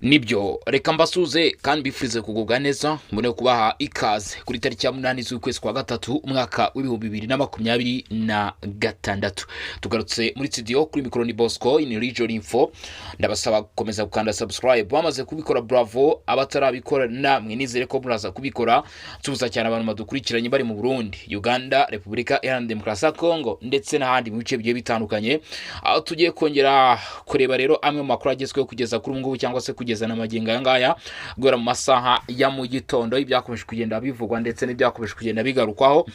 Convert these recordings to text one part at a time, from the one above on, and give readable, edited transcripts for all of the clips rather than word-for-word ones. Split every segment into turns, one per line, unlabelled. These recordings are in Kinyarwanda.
Nibyo, reka mbasuze kandi mbifurize kugubwa neza, mbone kubaha ikaze kuri tariki ya 8 z'ukwezi kwa gatatu, umwaka w'2026. Tugarutse muri studio, kuri mikoro ni Bosco in Region Info. Ndabasaba gukomeza gukanda subscribe. Bamaze kubikora, bravo. Abatarabikora namwe nizere ko muraza kubikora. Tubuza cyane abantu badukurikiranye bari mu Burundi, Uganda, Repubulika Iharanira Demokarasi ya Kongo ndetse n'ahandi mu bice bigiye bitandukanye, aho tugiye kongera kureba rero amwe mu makuru agezweho kugeza kuri ubu ngubu, cyangwa se kugeza na magingo aya ngaya, guhera mu masaha ya mu gitondo, ibyakomeje kugenda bivugwa ndetse n'ibyakomeje kugenda bigarukwaho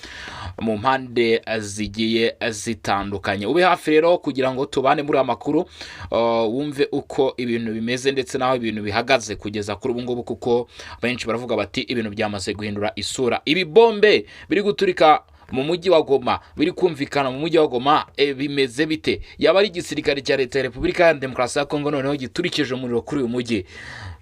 mu mpande zigiye zitandukanye. Ube hafi rero kugira ngo tubane muri aya makuru, wumve uko ibintu bimeze ndetse n'aho ibintu bihagaze kugeza kuri ubu ngubu, kuko benshi baravuga bati ibintu byamaze guhindura isura. Ibi bombe biri guturika mu mujyi wa Goma, biri kumvikana mu mujyi wa Goma, bimeze bite? Yaba ari igisirikare cya Leta ya Repubulika ya Demokarasi ya Kongo noneho giturikije umuriro kuri uyu mujyi?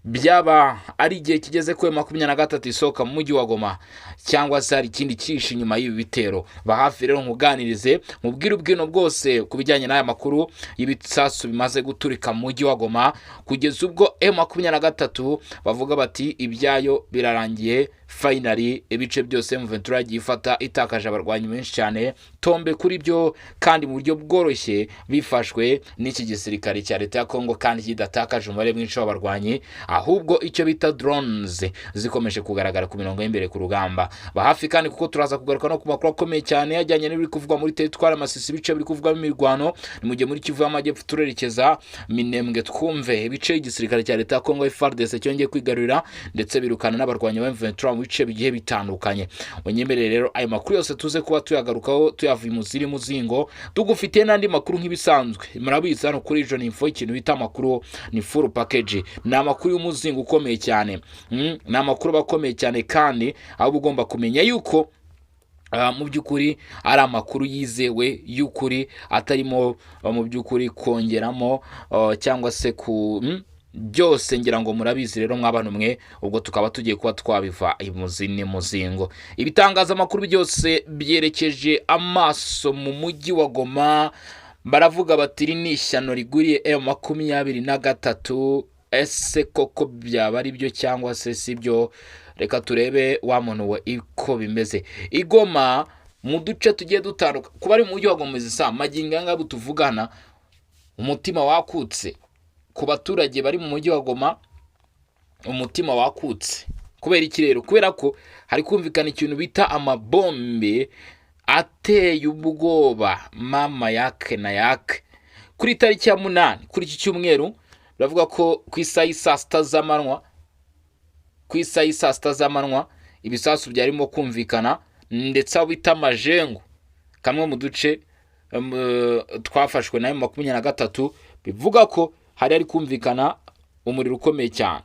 Byaba ari igihe kigeze kuri 23 isohoka mu mujyi wa Goma, cyangwa se hari ikindi cyihishe inyuma y'ibi bitero? Ba hafi rero nkuganirize, mubwire ubwino bwose ku bijyanye n'aya makuru y'ibisasu bimaze guturika mu mujyi wa Goma, kugeza ubwo M23 bavuga bati ibyayo birarangiye, finally. Ibice byose M23 yagiye ifata itakaje abarwanyi benshi cyane, tombe kuri byo, kandi mu buryo bworoshye bifashwe n'iki gisirikare cya Leta ya Kongo kandi kidatakaje umubare mwinshi w'abarwanyi, ahubwo icyo bita drones zikomeje kugaragara ku mirongo y'imbere ku rugamba. Ba hafi kandi, kuko turaza kugaruka no ku makuru akomeye cyane ajyanye n'ibiri kuvugwa muri teritwari Masisi, ibice biri kuvugwamo imirwano. Ni mu gihe muri Kivu y'Amajyepfo turerekeza Minembwe, twumve ibice igisirikare cya Leta ya Kongo FARDC cyongeye kwigarurira, ndetse birukana n'abarwanyi ba M23 mu bice bigiye bitandukanye. Unyemerere rero ayo makuru yose tuze kuba tuyagarukaho, tuyavuye mu ziri muzingo. Tugufitiye n'andi makuru nk'ibisanzwe. Murabizi, hano kuri Region Info ikintu bita amakuru ni full package, ni amakuru y'umuzingo ukomeye cyane. Ni amakuru aba akomeye cyane, kandi aho uba ugomba kumenya yuko mu by'ukuri ari amakuru yizewe y'ukuri, atarimo mu by'ukuri kongeramo cyangwa se ku byose. Ngira ngo murabizi rero mw'abantu mwe. Ubwo tukaba tugiye kuba twabiva imuzi muzingo. Ibitangazamakuru byose byerekeje amaso mu mujyi wa Goma, baravuga bati iri ni ishyano riguriye M23. Ese koko byaba ari byo cyangwa se si byo? Reka turebe wa muntu we uko bimeze i Goma mu duce tugiye dutandukanye. Kuba ari mu mujyi wa Goma izi saa, magingo aya ngaya tuvugana, umutima wakutse ku baturage bari mu mujyi wa Goma. Umutima wakutse kubera iki rero? Kubera ko hari kumvikana ikintu bita amabombe ateye ubwoba, mama yake na yake. Kuri tariki ya 8, kuri iki cyumweru, biravuga ko ku isaha y'i saa sita z'amanywa, ku isaha y'i saa sita z'amanywa, ibisasu byarimo kumvikana, ndetse aho bita Majengo, kamwe mu duce twafashwe na 23, bivuga ko hari kumvikana umuriro ukomeye cyane.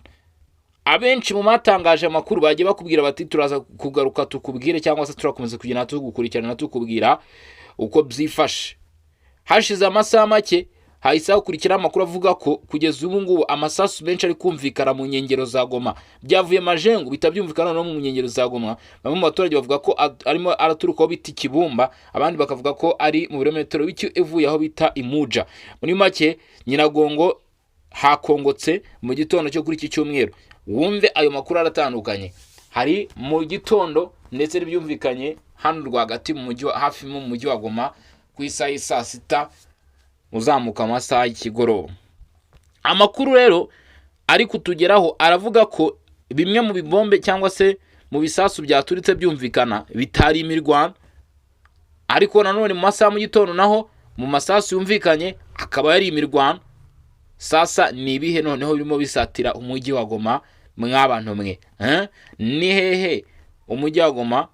Abenshi mu batangaje amakuru bagiye bakubwira bati turaza kugaruka tukubwire, cyangwa se turakomeza kugenda tugukurikirana, tukubwira uko byifashe. Hashize amasaha make hahise hakurikiraho amakuru avuga ko kugeza ubu ngubu amasasu menshi ari kumvikana mu nkengero za Goma. Byavuye Majengo bihita byumvikana no mu nkengero za Goma. Bamwe mu baturage bavuga ko arimo araturuka aho bita Ikibumba, abandi bakavuga ko ari mu birometero bike ivuye aho bita Imuja. Muri make, Nyiragongo hakongotse mu gitondo cyo kuri iki cyumweru. Wumve ayo makuru aratandukanye, hari mu gitondo ndetse n'ibyumvikanye hano rwagati mu mujyi hafi mu mujyi wa Goma ku isaha y'i saa sita uzamuka amasaha y'ikigoroba. Amakuru rero ari kutugeraho aravuga ko bimwe mu bibombe cyangwa se mu bisasu byaturitse byumvikana bitari imirwano, ariko nanone mu masaha mu gitondo naho mu masasu yumvikanye akaba yari imirwano. Sasa ni ibihe noneho birimo bisatira umujyi wa Goma, mw'abantu mwe, eh? Ni hehe umujyi wa Goma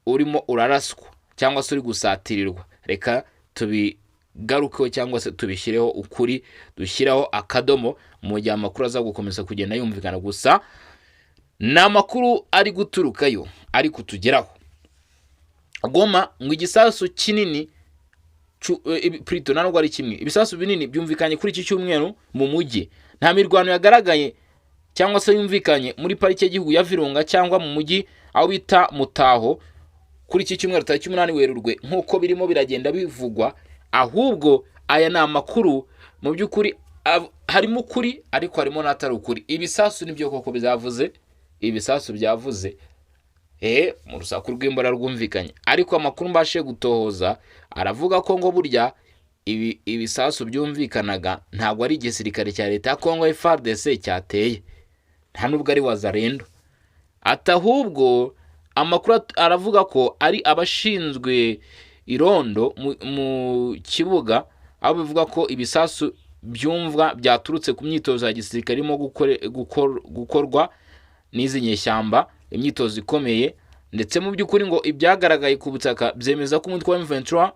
urimo uraraswa cyangwa se uri gusatirirwa? Reka tubigarukeho cyangwa se tubishyireho ukuri, dushyireho akadomo mu gihe amakuru aza gukomeza kugenda yumvikana. Gusa ni amakuru ari guturukayo ari kutugeraho. Goma ngo igisasu kinini plutôt nta nubwo ari kimwe, ibisasu binini byumvikanye kuri iki cyumweru mu mujyi. Nta mirwano yagaragaye cyangwa se yumvikanye muri Parike y'Igihugu ya Virunga cyangwa mu mujyi aho bita Mutaho kuri iki cyumweru tariki 8 Werurwe, nk'uko birimo biragenda bivugwa. Ahubwo aya ni amakuru mu by'ukuri Harimo ukuri ariko harimo n'atari ukuri. Ibisasu nibyo koko byavuze, ibisasu byavuze mu rusaku rw'imbora rwumvikanye, ariko amakuru mbashe gutohoza aravuga ko ngo burya ibisasu byumvikanaga ntabwo ari igisirikare cya leta ya Congo FARDC cyateye, nta nubwo ari Wazalendo. Ati ahubwo amakuru aravuga ko ari abashinzwe irondo mu kibuga, aho bivuga ko ibisasu byumvwa byaturutse ku myitozo ya gisirikare irimo gukorwa n'izi nyeshyamba, imyitozo ikomeye. Ndetse mu by'ukuri ngo ibyagaragaye ku butaka byemeza ko umutwe wa M23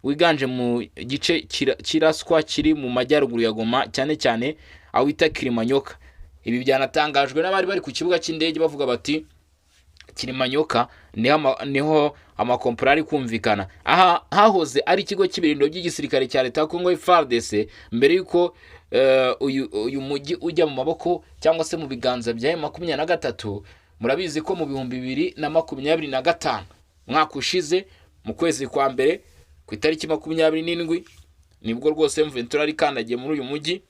wiganje mu gice kiraswa kiri mu majyaruguru ya Goma, cyane cyane aho bita Kilimanyoka. Ibi byanatangajwe n'abari bari ku kibuga cy'indege, bavuga bati Kilimanyoka niho amakompora ari kumvikana. Aha hahoze ari ikigo cy'ibirindo by'igisirikare cya leta ya Congo FARDC mbere y'uko uyu mujyi ujya mu maboko cyangwa se mu biganza bya M23. Murabizi ko mu 2025, umwaka ushize, mu kwezi kwa mbere ku itariki 27, nibwo rwose M23 yari ikandagiye muri uyu mujyi,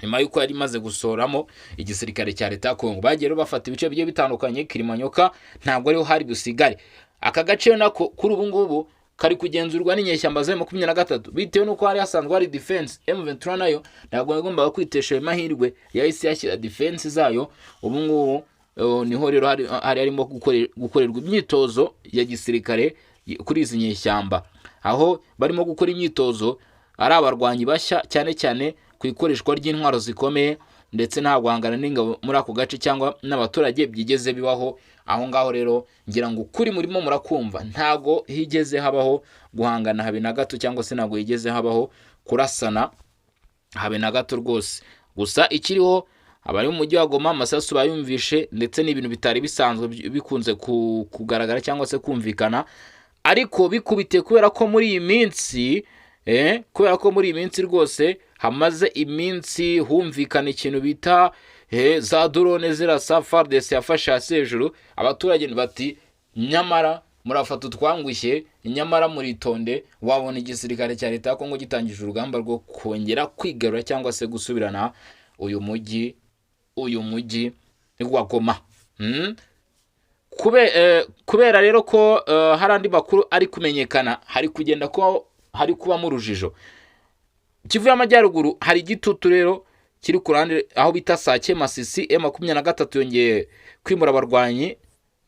nyuma y'uko yari imaze gusohoramo igisirikare cya leta ya Kongo. Bagiye rero bafata ibice bigiye bitandukanye. Kilimanyoka ntabwo ariho hari busigare. Aka gace nako kuri ubu ngubu kari kugenzurwa n'inyeshyamba za 23, bitewe n'uko hari hasanzwe hari defense. M23 nayo ntabwo yagombaga kwitesha ayo mahirwe, yahise yashyira defense zayo. Ubu ngubu niho rero hari harimo gukorerwa imyitozo ya gisirikare kuri izi nyeshyamba, aho barimo gukora imyitozo ari abarwanyi bashya, cyane cyane ku ikoreshwa ry'intwaro zikomeye, ndetse nta guhangana n'ingabo muri ako gace cyangwa n'abaturage byigeze bibaho aho ngaho. Rero ngira ngo ukuri murimo murakumva, ntago higeze habaho guhangana habe na gato, cyangwa se ntabwo higeze habaho kurasana habe na gato rwose. Gusa ikiriho, abari mu mujyi wa Goma amasasu bayumvishe, ndetse n'ibintu bitari bisanzwe bikunze kugaragara cyangwa se kumvikana, ariko bikubitiye kubera ko muri iyi minsi rwose hamaze iminsi humvikana ikintu bita za drone zirasa, FARDC yafashe hasi hejuru. Abaturage bati nyamara murafata utwangushye, nyamara muritonde, wabona igisirikare cya leta ya Kongo gitangije urugamba rwo kongera kwigarura cyangwa se gusubirana uyu mujyi wa Goma. Kubera rero ko hari andi makuru ari kumenyekana, hari kugenda ko hari kubamo urujijo. Kivu y'Amajyaruguru hari igitutu rero kiri ku ruhande aho bita Sake Masisi. M23 yongeye kwimura abarwanyi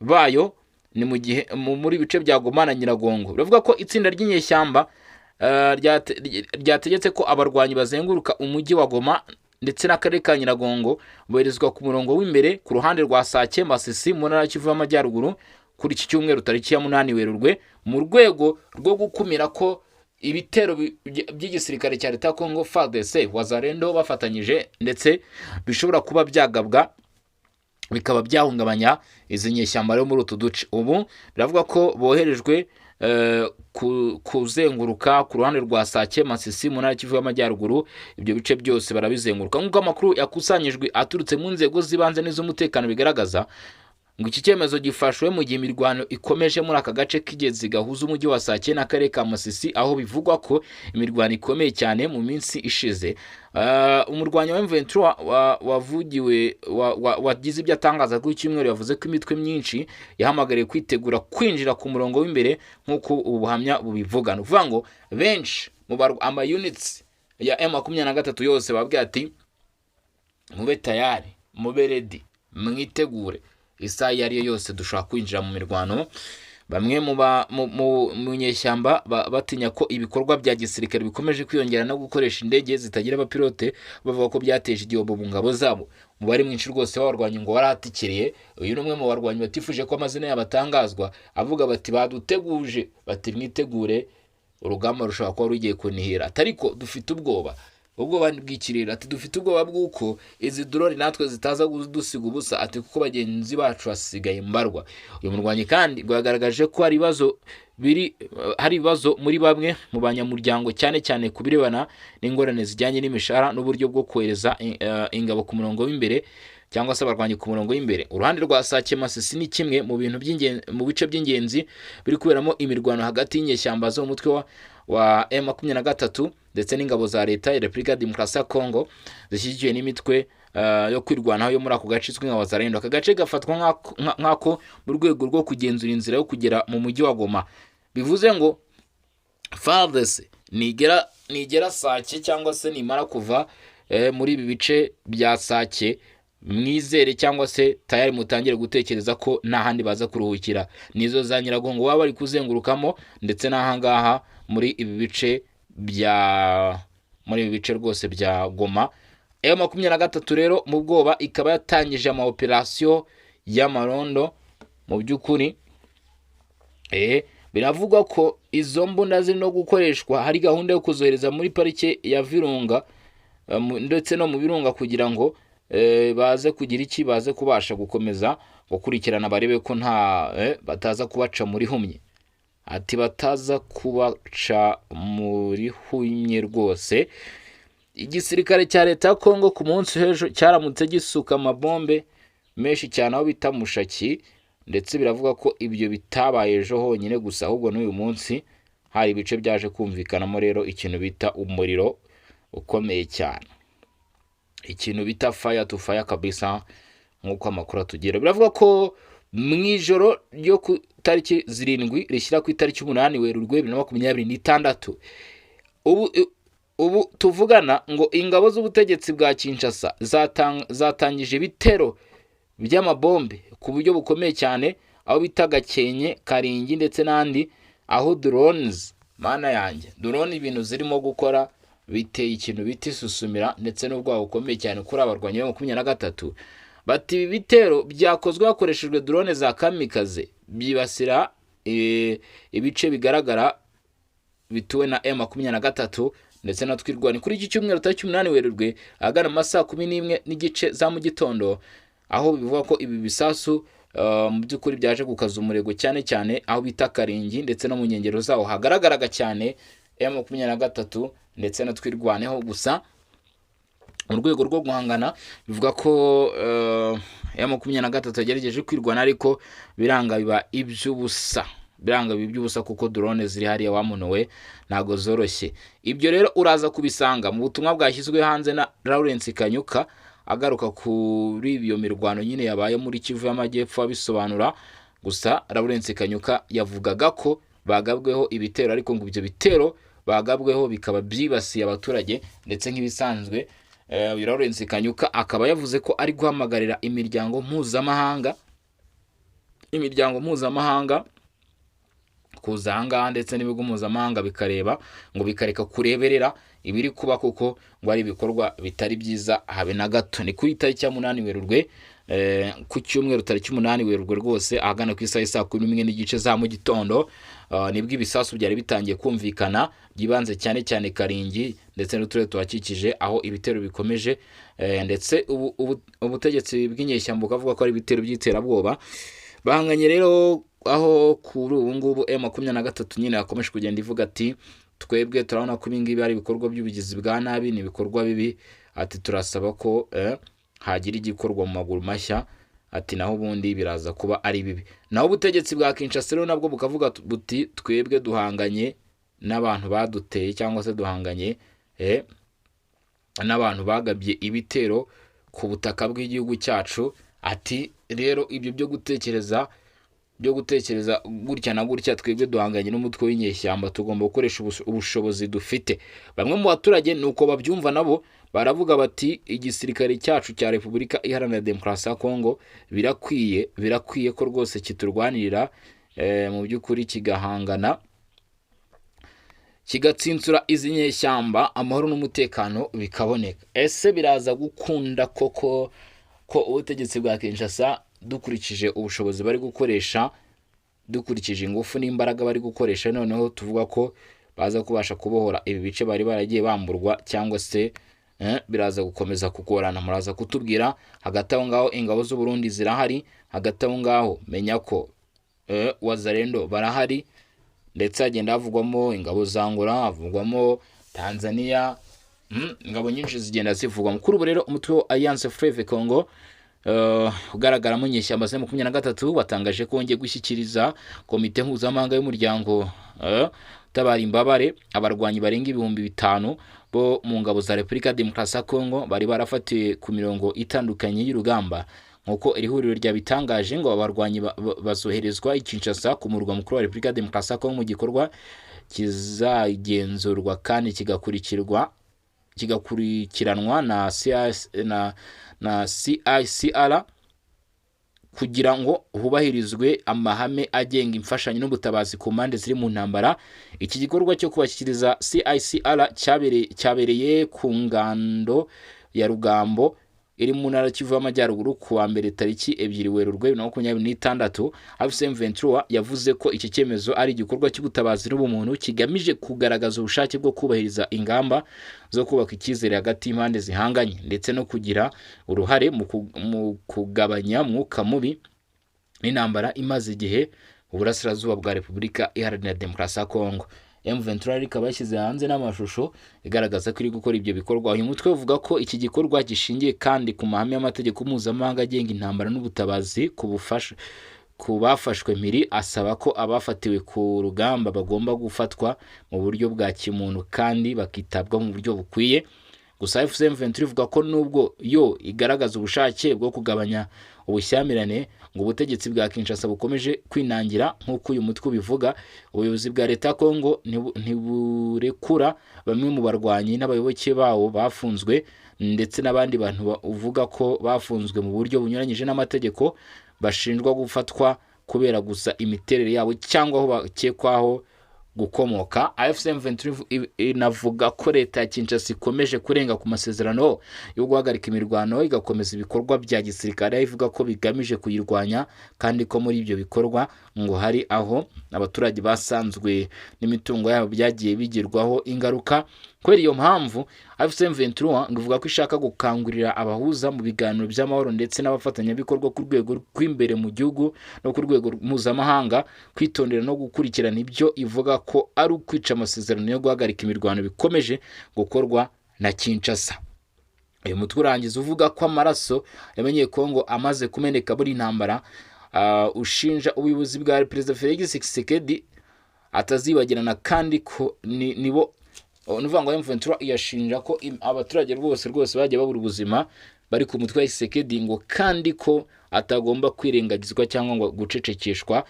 bayo, ni mu gihe muri bice bya Goma na Nyiragongo. Biravuga ko itsinda ry'inyeshyamba ryategetse ko abarwanyi bazenguruka umujyi wa Goma ndetse n'akarere ka Nyiragongo boherezwa ku murongo w'imbere ku ruhande rwa Sake Masisi mu ntara ya Kivu y'Amajyaruguru kuri iki cyumweru tariki ya 8 Werurwe, mu rwego rwo gukumira ko ibitero by'igisirikare cya leta ya Congo FARDC, Wazalendo bafatanyije, ndetse bishobora kuba byagabwa bikaba byahungabanya izi nyeshyamba rero muri utu duce. Ubu biravuga ko boherejwe kuzenguruka ku ruhande rwa Sake Masisi mu ntara ya Kivu y'Amajyaruguru. Ibyo bice byose barabizenguruka, nk'uko amakuru yakusanyijwe aturutse mu nzego z'ibanze n'iz'umutekano bigaragaza. Ngo iki cyemezo gifashwe mu gihe imirwano ikomeje muri aka gace k'igezi gahuza umujyi wa Sake n'akarere ka Masisi, aho bivugwa ko imirwano ikomeye cyane mu minsi ishize. Umurwanyi wa M23 wavugiwe wagize ibyo atangaza kuri cyumweru yavuze ko imitwe myinshi yahamagariwe kwitegura kwinjira ku murongo w'imbere, nk'uko ubu buhamya bubivuga. Ni ukuvuga ngo benshi mu ama units ya M23 yose babwiye ati mube tayari, mube ready, mwitegure, isaha iyo ari yo yose dushobora kwinjira mu mirwano. Bamwe mu nyeshyamba batinya ko ibikorwa bya gisirikare bikomeje kwiyongera no gukoresha indege zitagira abapilote, bavuga ko byateje igihombo mu ngabo zabo. Umubare mwinshi rwose w'abarwanyi ngo waratikiriye. Uyu ni umwe mu barwanyi batifuje ko amazina yabo atangazwa, avuga bati baduteguje, bati mwitegure, urugamba rushobora kuba rugiye kunihira. Ati ariko dufite ubwoba, ubwoba bw'ikirere. Ati dufite ubwoba bw'uko izi drone natwe zitaza kudusiga ubusa, ati kuko bagenzi bacu basigaye mbarwa. Uyu murwanyi kandi ngo yagaragaje ko hari ibibazo muri bamwe mu banyamuryango, cyane cyane ku birebana n'ingorane zijyanye n'imishahara n'uburyo bwo kohereza ingabo ku murongo w'imbere cyangwa se abarwanyi ku murongo w'imbere. Uruhande rwa Sake Masisi ni kimwe mu bintu mu bice by'ingenzi biri kuberamo imirwano hagati y'inyeshyamba zo mu mutwe wa wa M23 ndetse n'ingabo za leta ya Repubulika ya Demokarasi ya Kongo zishyigikiwe n'imitwe yo kwirwanaho yo muri ako gace izwi nka Wazalendo. Aka gace gafatwa nk'ako mu rwego rwo kugenzura inzira yo kugera mu mujyi wa Goma. Bivuze ngo FARDC nigera Sake cyangwa se nimara kuva muri ibi bice bya Sake, mwizere cyangwa se tayari mutangire gutekereza ko nta handi baza kuruhukira, nizo za Nyiragongo baba bari kuzengurukamo, ndetse n'ahangaha muri ibi bice rwose bya Goma. M23 rero mu bwoba ikaba yatangije ama operasiyo y'amarondo. Mu by'ukuri biravugwa ko izo mbunda ziri no gukoreshwa, hari gahunda yo kuzohereza muri parike ya Virunga ndetse no mu birunga, kugira ngo baze kugira iki, baze kubasha gukomeza gukurikirana, barebe ko nta bataza kubaca muri humye. Ati bataza kubaca muri humye rwose. Igisirikare cya leta ya Kongo ku munsi w'ejo cyaramutse gisuka amabombe menshi cyane aho bita Mushaki, ndetse biravuga ko ibyo bitabaye ejo honyine gusa, ahubwo n'uyu munsi hari ibice byaje kumvikanamo rero ikintu bita umuriro ukomeye cyane, ikintu bita fire to fire kabisa, nk'uko amakuru atugera. Biravuga ko mu ijoro ryo ku tariki 7 rishyira ku itariki 8 Werurwe 2026, ubu tuvugana, ngo ingabo z'ubutegetsi bwa Kinshasa zatangije ibitero by'amabombe ku buryo bukomeye cyane aho bita Gakenke, Karingi ndetse n'andi, aho drones, mana yanjye, drone ibintu zirimo gukora biteye ikintu bita isusumira ndetse n'ubwoba bukomeye cyane kuri abarwanyi ba 23. Bati ibi bitero byakozwe hakoreshejwe drone za kamikaze, byibasira ibice bigaragara bituwe na M23 ndetse na Twirwaneho. Kuri iki cyumweru tariki 8 Werurwe, ahagana mu masaha 11:30 za mu gitondo, aho bivuga ko ibi bisasu mu by'ukuri byaje gukaza umurego cyane cyane aho bita Karingi ndetse no mu nkengero zaho hagaragaraga cyane M23 ndetse na Twirwaneho. Gusa mu rwego rwo guhangana, bivuga ko M23 yagerageje kwirwana ariko biranga biba iby'ubusa, biranga biba iby'ubusa, kuko drone ziri hariya wamunowe ntago zoroshye. Ibyo rero uraza kubisanga mu butumwa bwashyizwe hanze na Lawrence Kanyuka, agaruka kuri iyo mirwano nyine yabaye muri Kivu y'Amajyepfo, abisobanura. Gusa Lawrence Kanyuka yavugaga ko bagabweho ibitero, ariko ngo ibyo bitero bagabweho bikaba byibasiye abaturage. Ndetse nk'ibisanzwe, uyu Lawrence Kanyuka akaba yavuze ko ari guhamagarira imiryango mpuzamahanga kuza ahangaha, ndetse n'ibigo mpuzamahanga bikareba, ngo bikareka kureberera ibiri kuba, kuko ngo ari ibikorwa bitari byiza habe na gato. Ni ku itariki ya 8 Werurwe, ku cyumweru tariki 8 Werurwe rwose, ahagana ku isaha saa 11:30 za mu gitondo, nibwo ibisasu byari bitangiye kumvikana byibanze cyane cyane Karingi ndetse n'uturere tuhakikije, aho ibitero bikomeje, ndetse ubutegetsi bw'inyeshyamba bukavuga ko ari ibitero by'iterabwoba. Bahanganye rero, aho kuri ubu ngubu M23 nyine yakomeje kugenda ivuga ati twebwe turabona ko ibi ngibi ari ibikorwa by'ubugizi bwa nabi, ni ibikorwa bibi. Ati turasaba ko hagira igikorwa mu maguru mashya, ati naho ubundi biraza kuba ari bibi. Naho ubutegetsi bwa Kinshasa rero nabwo bukavuga buti twebwe duhanganye n'abantu baduteye, cyangwa se duhanganye n'abantu bagabye ibitero ku butaka bw'igihugu cyacu. Ati rero ibyo byo gutekereza gutya na gutya, twebwe duhanganye n'umutwe w'inyeshyamba, tugomba gukoresha ubushobozi dufite. Bamwe mu baturage ni uko babyumva, nabo baravuga bati igisirikare cyacu cya Repubulika Iharanira Demokarasi ya Kongo birakwiye ko rwose kiturwanirira, mu by'ukuri kigahangana, kigatsinsura izi nyeshyamba, amahoro n'umutekano bikaboneka. Ese biraza gukunda koko ko ubutegetsi bwa Kinshasa, dukurikije ubushobozi bari gukoresha, dukurikije ingufu n'imbaraga bari gukoresha, noneho tuvuga ko baza kubasha kubohora ibi bice bari baragiye bamburwa, cyangwa se biraza gukomeza kugorana? Muraza kutubwira. Hagati aho ngaho ingabo z'u Burundi zirahari. Hagati aho ngaho menya ko Wazalendo barahari, ndetse hagenda havugwamo ingabo za Angola, havugwamo Tanzania, ingabo nyinshi zigenda zivugwamo. Kuri ubu rero umutwe wa Alliance Fleuve Congo ugaragaramo inyeshyamba za 23 watangaje ko wongeye gushyikiriza komite mpuzamahanga y'umuryango utabara imbabare abarwanyi barenga 5000 bo mu ngabo za Repubulika ya Demokarasi ya Kongo bari barafatiwe ku mirongo itandukanye y'urugamba. Nk'uko iri huriro ryabitangaje, ngo aba barwanyi bazoherezwa i Kinshasa, ku murwa mukuru wa Repubulika ya Demokarasi ya Kongo, mu gikorwa kizagenzurwa kandi kigakurikiranwa na CIS, na CICR kugira ngo hubahirizwe amahame agenga imfashanyo n'ubutabazi ku mpande ziri mu ntambara. Iki gikorwa cyo kubashyikiriza CICR cyabereye ku ngando ya Rugambo iri mu ntara Kivu y'Amajyaruguru ku wa mbere tariki 2 Werurwe 2026. AFC M23 yavuze ko iki cyemezo ari igikorwa cy'ubutabazi n'ubumuntu kigamije kugaragaza ubushake bwo kubahiriza ingamba zo kubaka icyizere hagati y'impande zihanganye ndetse no kugira uruhare mu kugabanya umwuka mubi n'intambara imaze igihe mu burasirazuba bwa Repubulika Iharanira Demokarasi ya Kongo. M23 ikaba yashyize hanze n'amashusho igaragaza ko iri gukora ibyo bikorwa. Uyu mutwe uvuga ko iki gikorwa gishingiye kandi ku mahame y'amategeko mpuzamahanga agenga intambara n'ubutabazi ku bufasha ku bafashwe mpiri, asaba ko abafatiwe ku rugamba bagomba gufatwa mu buryo bwa kimuntu kandi bakitabwaho mu buryo bukwiye. Gusa AFC M23 ivuga ko nubwo yo igaragaza ubushake bwo kugabanya ubushyamirane, ngo ubutegetsi bwa Kinshasa bukomeje kwinangira. Nk'uko uyu mutwe ubivuga, ubuyobozi bwa leta ya Kongo ntiburekura bamwe mu barwanyi n'abayoboke bawo bafunzwe ndetse n'abandi bantu uvuga ko bafunzwe mu buryo bunyuranyije n'amategeko, bashinjwa gufatwa kubera gusa imiterere yabo cyangwa aho bakekwaho gukomoka. AFC M23 inavuga ko leta ya Kinshasa ikomeje kurenga ku masezerano yo guhagarika imirwano, igakomeza ibikorwa bya gisirikare aho ivuga ko bigamije kuyirwanya, kandi ko muri ibyo bikorwa ngo hari aho abaturage basanzwe n'imitungo yabo byagiye bigirwaho ingaruka. Kubera iyo mpamvu, AFC M23 ngo ivuga ko ishaka gukangurira abahuza mu biganiro by'amahoro ndetse n'abafatanyabikorwa ku rwego rw'imbere mu gihugu no ku rwego mpuzamahanga kwitondera no gukurikirana ibyo ivuga ko ari ukwica amasezerano yo guhagarika imirwano bikomeje gukorwa na Kinshasa. Uyu mutwe urangiza uvuga ko amaraso y'Abanyekongo amaze kumeneka muri intambara, ushinja ubuyobozi bwa Perezida Felix Tshisekedi atazibagirana, kandi ko nibo ni ukuvuga ngo M23 iyashinja ko abaturage rwose rwose bagiye babura ubuzima bari ku mutwe wa Tshisekedi, ngo kandi ko atagomba kwirengagizwa cyangwa ngo gucecekeshwa.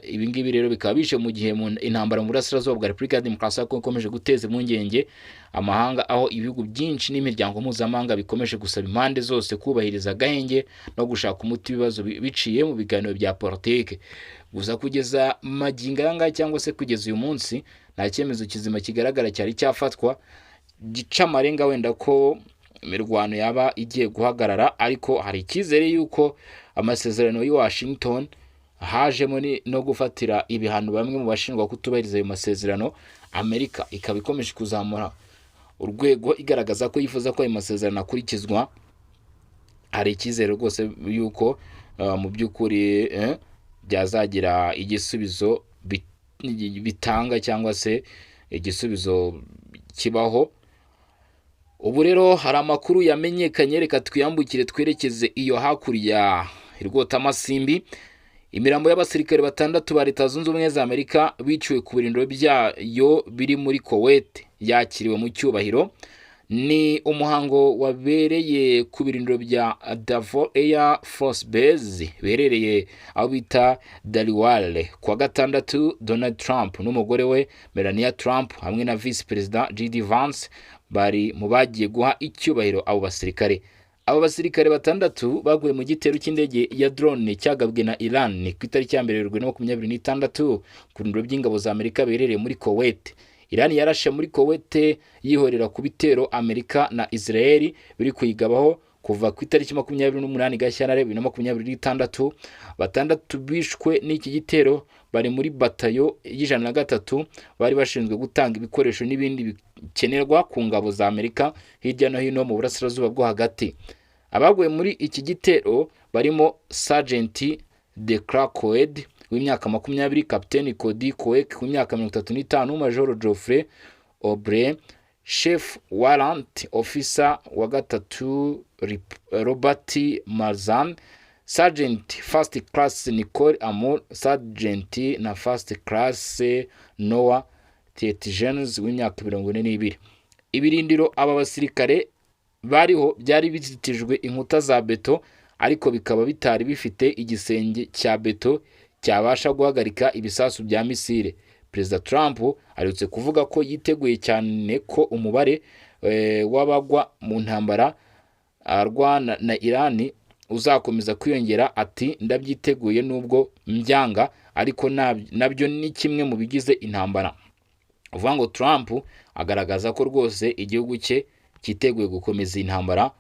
Ibi ngibi rero bikaba bije mu gihe mu intambara mu burasirazuba bwa Repubulika ya Demokarasi ya Kongo ikomeje guteza impungenge amahanga, aho ibihugu byinshi n'imiryango mpuzamahanga bikomeje gusaba impande zose kubahiriza agahenge no gushaka umuti w'ibibazo biciye mu biganiro bya politike. Gusa kugeza magingo aya ngaya cyangwa se kugeza uyu munsi, nta cyemezo kizima kigaragara cyari cyafatwa gica amarenga wenda ko imirwano yaba igiye guhagarara, ariko hari icyizere y'uko amasezerano y'i Washington hajemo no gufatira ibihano bamwe mu bashinjwa kutubahiriza ayo masezerano. Amerika ikaba ikomeje kuzamura urwego igaragaza ko yifuza ko ayo masezerano akurikizwa. Hari icyizere rwose y'uko mu by'ukuri byazagira igisubizo bitanga cyangwa se igisubizo kibaho. Ubu rero hari amakuru yamenyekanye, reka twiyambukire twerekeze iyo hakurya i Rwotamasimbi. Imirambo y'abasirikare batandatu ba Leta Zunze Ubumwe za Amerika biciwe ku birindiro byayo biri muri Kuwait yakiriwe mu cyubahiro. Ni umuhango wabereye ku birindiro bya Devos Air Force Base biherereye aho bita Delaware kuwa gatandatu. Donald Trump n'umugore we Melania Trump hamwe na Visi Perezida JD Vance bari mu bagiye guha icyubahiro abo basirikare. Abo basirikare batandatu baguye mu gitero cy'indege ya drone cyagabwe na Iran ku itariki ya 1 Werurwe na 26 ku birindiro by'ingabo za Amerika biherereye muri Kuwait. Iran yarashe muri Kuwait yihorera ku bitero Amerika na Israel biri kuyigabaho kuva ku itariki 28 Gashyantare 2026. Batandatu bishwe n'iki gitero bari muri batayo y'103, bari bashinzwe gutanga ibikoresho n'ibindi bikenerwa ku ngabo za Amerika hirya no hino mu burasirazuba bwo hagati. Abaguye muri iki gitero barimo Sergeant Declan Coed w'imyaka 20, Captain Cody Koek w'imyaka 35, Major Geoffrey Obre Chief Warrant Officer wa gatatu Robert Marzan, Sergeant First Class Nicole Amur, Sergeant na First Class Noah Tietjens w'imyaka 42. Ibirindiro aba basirikare bariho byari bizitijwe inkuta za beto, ariko bikaba bitari bifite igisenge cya beto cyabasha guhagarika ibisasu bya misile. Perezida Trump aherutse kuvuga ko yiteguye cyane ko umubare w'abagwa mu ntambara arwana na Irani uzakomeza kwiyongera. Ati: "Ndabyiteguye nubwo mbyanga, ariko nabyo ni kimwe mu bigize intambara." Uvuga ngo Trump agaragaza ko rwose igihugu cye cyiteguye gukomeza iyi ntambara,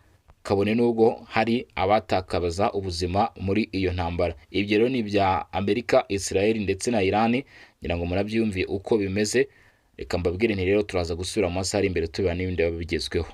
kabone n'ubwo hari abatakaza ubuzima muri iyo ntambara. Ibyo rero ni ibya Amerika, Israel ndetse na Iran. Ngira ngo murabyiyumviye uko bimeze. Reka mbabwire nti rero turaza gusubira mu masaha ari imbere, tubira n'ibindi biba bigezweho.